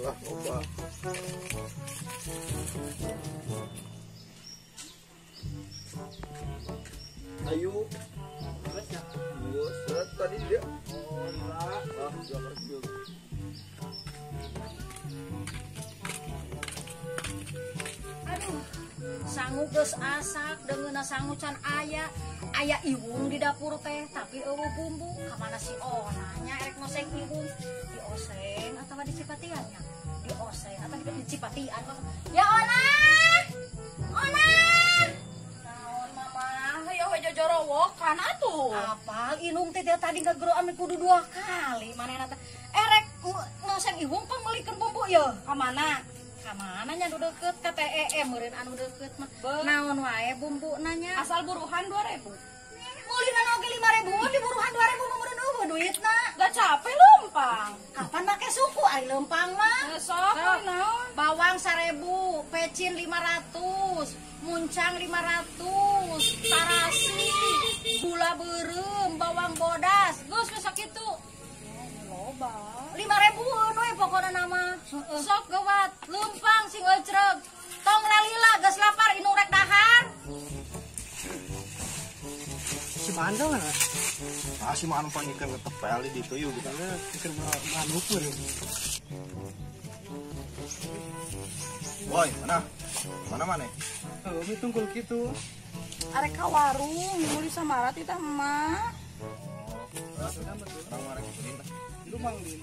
Lah loba. Ayo. Geus tadi dia. Oh, lah, dua kardus. Aduh, sangu geus asak deungeunna sangu can aya. Aya iwung di dapur teh, tapi eueuh bumbu. Ka mana si Ona nya erek ngoseng iwung? Dioseng atawa dicipatian nya? Dioseng atawa dicipatian. Ya Ona! Ona! Naon mama? Hayo we jojorowokan atuh. Apal inung teh tadi ngageroan kudu dua kali manehna teh. Erek ngoseng iwung pang meulikeun bumbu ye. Ka mana? Ka mana nya nu deukeut ka TEM meureun anu deukeut mah. Naon wae bumbuna nya? Asal buruhan 2000. Meulina oge 5000 di buruhan 2000 mah meureun eueuh duitna. Gak capek lempang. Kapan make suku ari lempang mah? Sok naon? Bawang 1000, pecin 500, muncang 500, tarasi, gula beureum, bawang bodas. Geus we sakitu. Loba. 5000 we pokona nama. Sok geuwat, lempang sing ecreg. Tong lalila geus lapar inung rek dahar. Si Mando kan? Ah, si Mando pan ikan ketepel di ditu yeuh gitu. Ikan manuk we. Woi, mana? Mana maneh? Heuh, mi tungkul kitu. Arek ka warung meuli samara titah emak. Oh, urang mah rek ulin tah. Lu Mang Lin.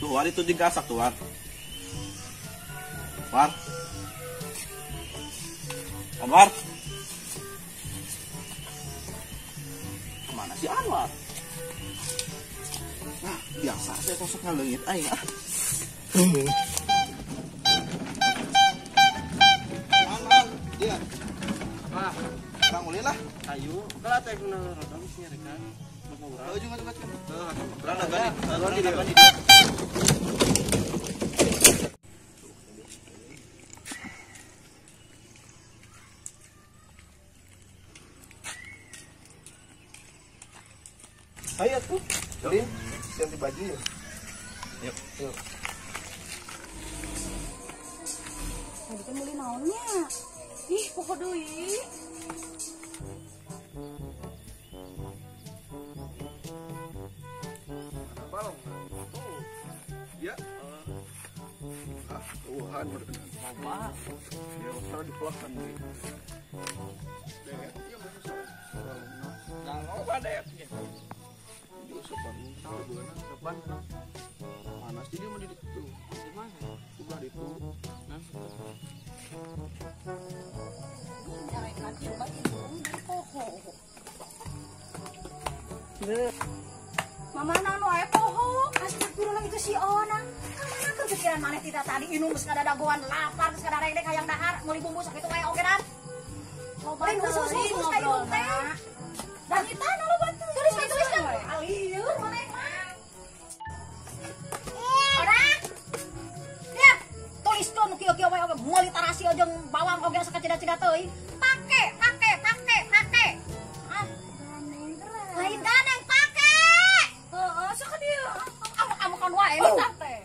Tuh, war itu digasak tuh, war. War. Anwar. Kemana si Anwar? Nah, biasa saya sosok ngaleungit aing ah. Anwar, dia. Apa? Urang ulin lah. Ayo, kalau teh guna rodong sih rekan. Mau urang. Heuh, juga juga. Heuh, Urang dagan di. Ayo tuh, beli ganti baju ya. Yuk, yuk. Tadi kan beli naonnya. Ih, pokok deui. Mana balong? Tuh. Ya. Ah, tuhan bener. Loba. Ya, usah dipelakkan deui. Deh, ieu mah susah. Nah, loba deh. Sopan, sopan. Panas jadi mau di itu. Di mana? Sebelah itu. Nah, Mama naon wae poho. Astagfirullah itu si Ona. Kamana kan pikiran maneh tita tadi inung geus ngadadagoan lapar geus ngadaredek hayang dahar meuli bumbu sakitu wae oge dan. Loba Lain khusus ka inung teh. Dan kita loba teuing. Tulis kan. Alieur maneh mah. Ora. Ya, tuliskeun nu kieu-kieu wae oge meuli tarasi jeung bawang oge asa kacida-cida teuing. Pake, pake, pake, pake. Ah, lain ganeng pake. Heeh, sok dieu. Amukan wae Tah teh.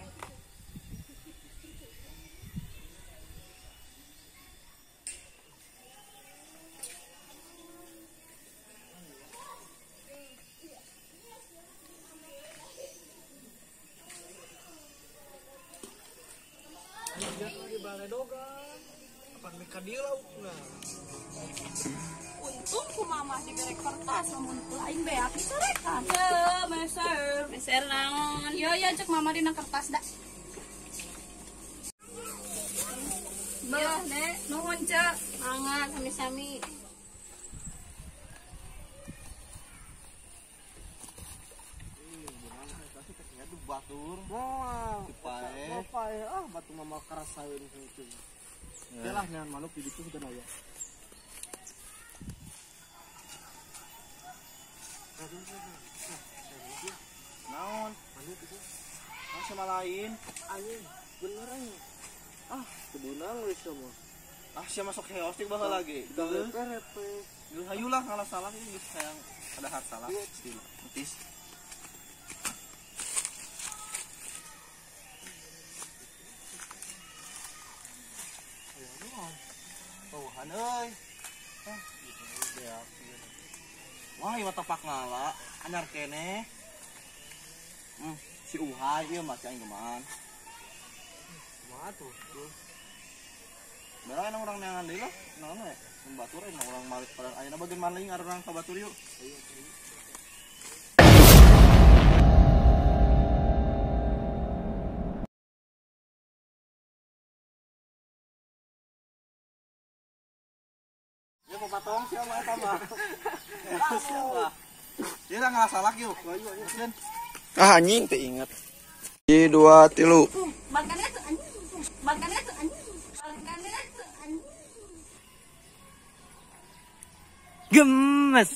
Untung ku mama dibere kertas lamun lain beak dicarekan. Heuh, meser. Meser naon? Yo yo cek mama dina kertas da. Beuh, Dek, nuhun cek. Mangga sami-sami. Batur. Moal. Si pae. Pae ah batu mama karasaeun kitu. Ya lah nyan manuk di ditu sudah aya. Naon? Manuk itu. Ah, sama lain. Anjing, bener anjing. Ah, kebeunang we semua. Ah, sia masuk heos teh baheula lagi. Repe-repe. Hayu lah ngalah salah ini geus hayang ada hak salah. Entis. Tuhan euy. Wah, ieu mah tapak ngala, anyar keneh. Si Uhai ieu mah si aing gemaan. Kumaha tuh? Barang enak urang neangan deui lah, naon we? Mun batur enak urang malik pada ayeuna bagian maling ada urang ka batur yuk. Ya papatong siapa eta mah. Siapa? Dia udah ngalah salah yuk. Ah anjing teu inget. 1 2 3. Makannya tuh anjing. Makannya tuh anjing. Makannya tuh anjing. Gemes.